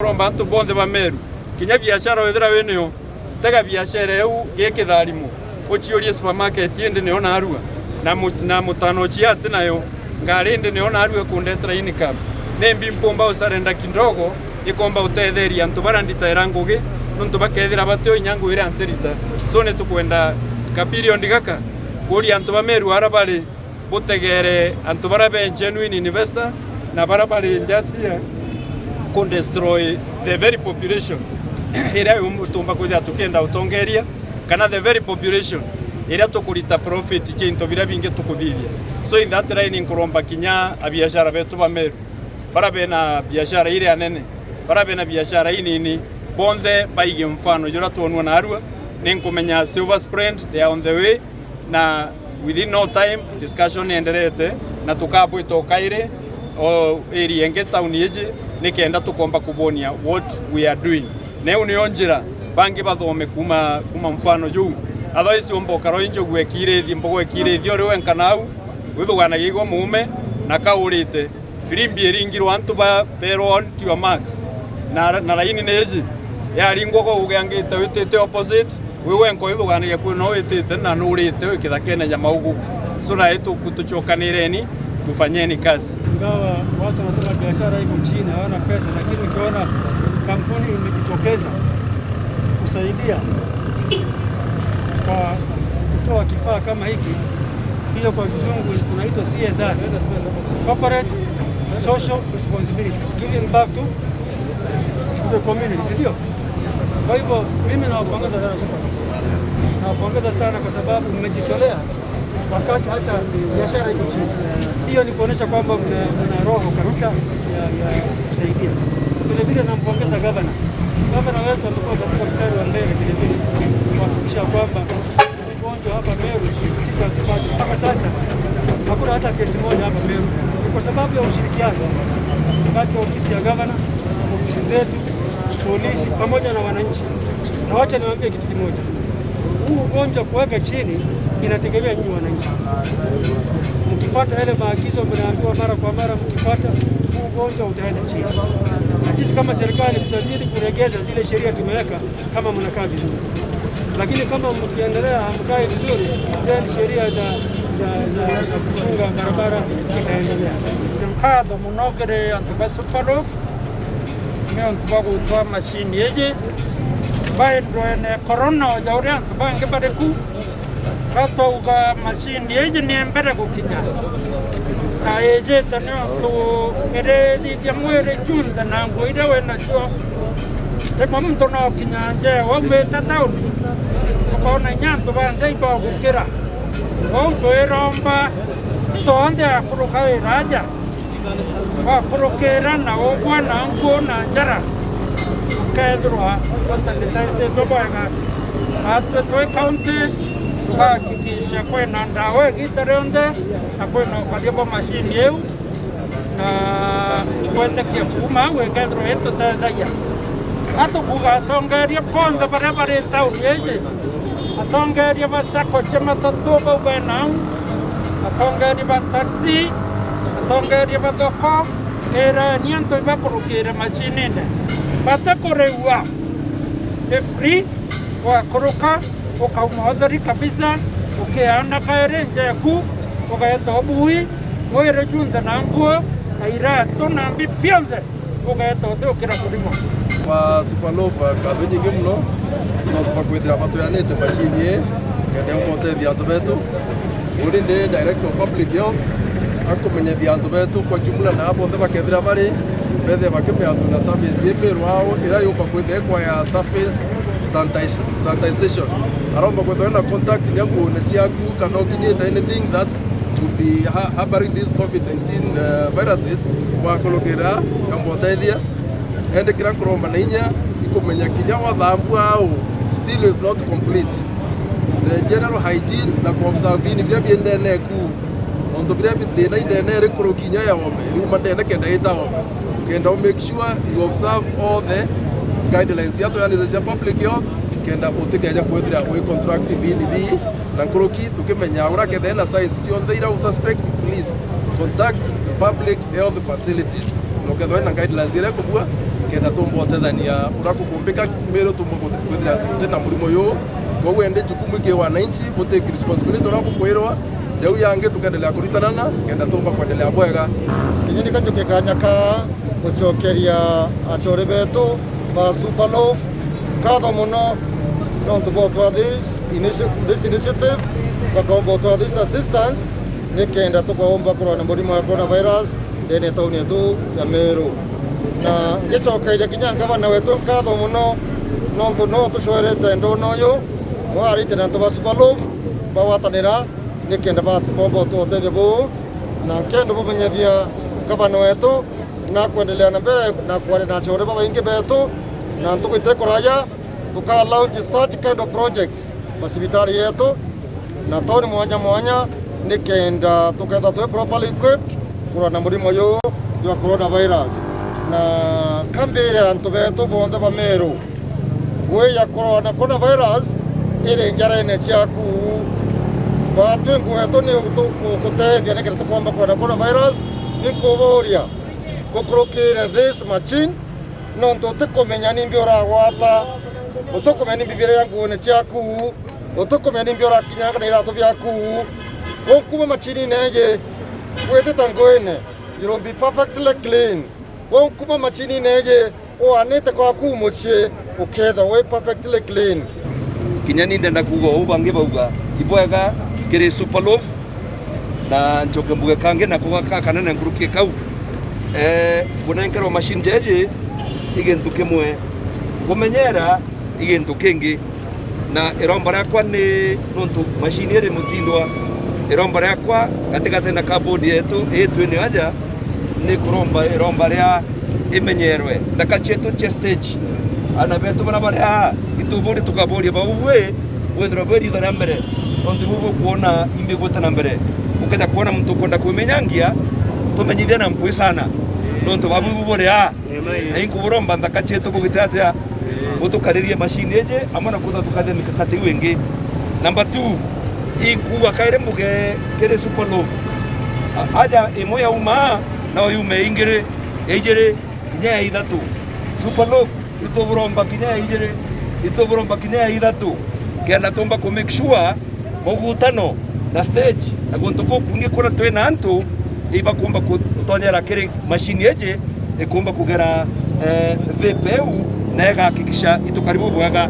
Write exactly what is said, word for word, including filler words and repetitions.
Kuromba antu bonthe ba Meru, kinya biashara withira wi nio, tega biashara iu gi kitharimo, uciurie supermarket indi nio narua, na mu-, na mutano ucia ati nayo, ngari indi nio narua kundetera income. Nimbi mpumba usarenda kidogo, ikomba utetheria antu bara nditaira ngugi, nontu bakethira batio inya ngugi iria ntirita. So nitukwenda ka period gaka, kuria antu ba Meru ara bari, butegere antu bara be genuine investors na bara bari just here ku destroy the very population iria tumba kwithira tukienda utongeria, kana the very population iria tukurita profit cia into biria bingi tukuthithia. So in that line, nkuromba kinya abiashara betu ba Meru, bara bena biashara iria nene, bara bena biashara inini, bonthe baige mfano juria twonua narua. Ninkumenya silver spread, they are on the way, na within no time discussion nienderete, na tukabwita o kairi o area ingi town iji, nikenda tukomba kubonia what we are doing. Na iu niyo njira bangi bathome kuma, kuma mfano juu. Otherwise, umba ukara ui njogu ekirithi, mbogo ekirithi, uri wenka nau, withuganagia igwa muume, na kaurite. Firimbi iringirwe antu ba, berwa on to your marks. Na, na laini ni iji. Yaringwa kwa ugeangite witite opposite, wi wenka withuganagia kwi no witite na nurite wi kithakene ja maugu. So na itu kutuchokanireni, tufanyeni kazi. Ingawa watu wanasema biashara iko chini, hawana pesa, lakini ukiona kampuni imejitokeza kusaidia kwa kutoa kifaa kama hiki, hiyo kwa kizungu tunaitwa C S R, corporate social responsibility, giving back to, to the community, si ndio? Kwa hivyo mimi nawapongeza sana Super, nawapongeza sana kwa sababu mmejitolea wakati hata biashara iko chini. Hiyo ni kuonyesha kwamba mna, mna roho kabisa ya, ya kusaidia. Vile vile nampongeza gavana. Gavana wetu amekuwa katika mstari wa mbele vile vile kuhakikisha kwamba ugonjwa hapa Meru sisi hatupati. Mpaka sasa hakuna hata kesi moja hapa Meru. Ni kwa sababu ya ushirikiano kati ya ofisi ya gavana, ofisi zetu, polisi pamoja na wananchi. Na wacha niwaambie kitu kimoja, huu ugonjwa kuweka chini inategemea nyinyi wananchi. Mkifuata yale maagizo mnaambiwa mara kwa mara, mkifuata, huu ugonjwa utaenda chini. Na sisi kama serikali tutazidi kuregeza zile sheria tumeweka kama mnakaa vizuri. Lakini kama mkiendelea hamkai vizuri, then sheria za, za, za, za kufunga barabara itaendelea. Nkatho muno kiri antu ba Superloaf niuntu bwa gutwaa macini iji baindwene korona o ja uria antu bangi bari ku. Gatwauga macini iji ni mbere gukinya, na ijite niuntu irithithia mwiri junthe na nguo iria winacio. Rimwe muntu no kinya nje waumite tauni, ukoona inya antu ba nja ibagukira. Kwou twiromba antu onthe akuruka wira aja, wakurukira na ugwe na nguo na njara, ukethirwa usanitizitwe bwega. Atwi twi kaunti, tugahakikisha kwina ndawa igiita rionthe na kwina ukaria bwa macini iu, na igwetikia kuuma au ikethirwa itutethagia. Atukuga atongeria bonthe baria bari tauni iji, atongeria ba sacco cia matatu bau bena au, atongeria ba taxi, atongeria ba thoko, ireni antu ibakurukire macinine, batikurigua. Ni free, wakuruka, ukauma utheri kabisa, ukiaana kairi njeku, ugeeta ubui, mwiri junthe na nguo, na iratu na mbi bionthe. Ugeeta uti ukira kurima. Kwa Superloaf, nkatho inyingi mono, nontu bwa kwithira batweanite macini ii, kenda yumba utethia antu betu. Uni ndi Director of Public Health, akumenyethia antu betu kwa jumla na bonthe bakethira bari, bethire bakimenya twina service ii Meru ao, iria yumba kwithira ikwa ya surface sanitiz-, sanitization. Aromba kwithira wina contact inya nguone ciaku, kana ukinyite anything that could be ha-, harboring these covid nineteen, eh, viruses, wakurukira, kamba utethia. Indi kiria nkuromba na inya, ikumenya kinya wathambu au still is not complete. The general hygiene na ku observe ni biria bi ndene ku. Nontu biria bi thina i ndene iri nkuruki inya ya ome, iriuma ndene kenda ita ome. Kenda u make sure you observe all the guidelines iria tweanite cia public health, kenda utikeja kwithira wi contract bini bi. Na nkuruki, tukimenya uria kethira ena signs cionthe iria u suspect, please contact public health facilities. Na ukethirwa ena guidelines iria ikubua, kenda tumba utethania uria kukumbika, Meru tumba kwithira tuti na murimo uyu. Koguo indi jukumu iki wananchi, bu take responsibility uria bukwirwa, jau yangi tukendelea kuritanana kenda tumba kwendelea bwega. Kinya ni kajuke kanya ka gucokeria achore betu ba Super Loaf nkatho mono nontu bwa utwa this initi-, this initiative, bakaomba utwa this assistance, nikenda tukaomba kurwa na murimo wa coronavirus ndene ya tauni yetu ya Meru. Na ngicokeria kinya ngavana wetu nkatho mono nontu no tucoerete ndona uyu, mwarite na antu ba Super Loaf bagwatanira nikenda ba-, bomba utwa utethio buu, na nkenda bumenyethia ngavana wetu na kwendelea na mbere na kwaria na achore babaingi betu, na ntuku ite kuraya tuka launch such kind of projects macibitari yetu na tauni mwanya mwanya, nikenda tukethwa twi properly equipped kurwa na murimo uyu jwa coronavirus. Na kambire antu betu bonthe ba Meru, wija kurwa na coronavirus iri njarene ciaku. Batwi nguetu ni tu-, gukutethia nikenda tukomba kurwa na coronavirus. Ni nkuburia gukurukire this machine, nontu utikumenya nimbi uragwata, utikumenya nimbi biria nguone ciaku, utikumenya nimbi urakinyanga na iratu biaku. Unkuma machinine iji, witita nguine, you will be perfectly clean. Unkuma machinine iji, uanite kwaku mucii, ukethwa wi perfectly clean. Kinya ni ndenda kuuga uu bangi bauga, ibwega kiri Super Loaf, na ncoke mbuge kangi nako gaka kanene nkuruki kau. Eh, kunenkerwa machine jeji i gintu kimwe, kumenyera i gintu kingi. Na iromba riakwa ni nontu machine iri mutindwa, iromba riakwa gatigati na kabodi yetu ii twini aja, ni kuromba iromba ria imenyerwe nthaka cietu cia stage. Ana betu bara bari aa, ituburia tukaburia bau bwi, bwithirwa bwi ritho ria mbere, nontu ibu bukwona imbi gwita na mbere. Ukeja kwona muntu ukwenda kwimenyangia, tumenyithie na mpwi sana, nontu babu ibu buri aa. Na inkuburomba nthaka cietu bugite atia, butukaririe machine iji, amwe na kwithirwa tukathia mikakati iu ingi. Number two, inkuuga kairi mbuge kiri Super Loaf. A-, aja imwe yauma, nao yume ingiri, ya ijiri, kinya ya ithatu. Super Loaf, ituburomba kinya ya ijiri, ituburomba kinya ya ithatu. Kenda tumba ku make sure mugutano na stage na guntu gukungi kuria twina antu ibakumba ku-, gutonyera kiri machine iji, ikumba kugera, eh, vape iu, na igahakikisha itukari bubwega.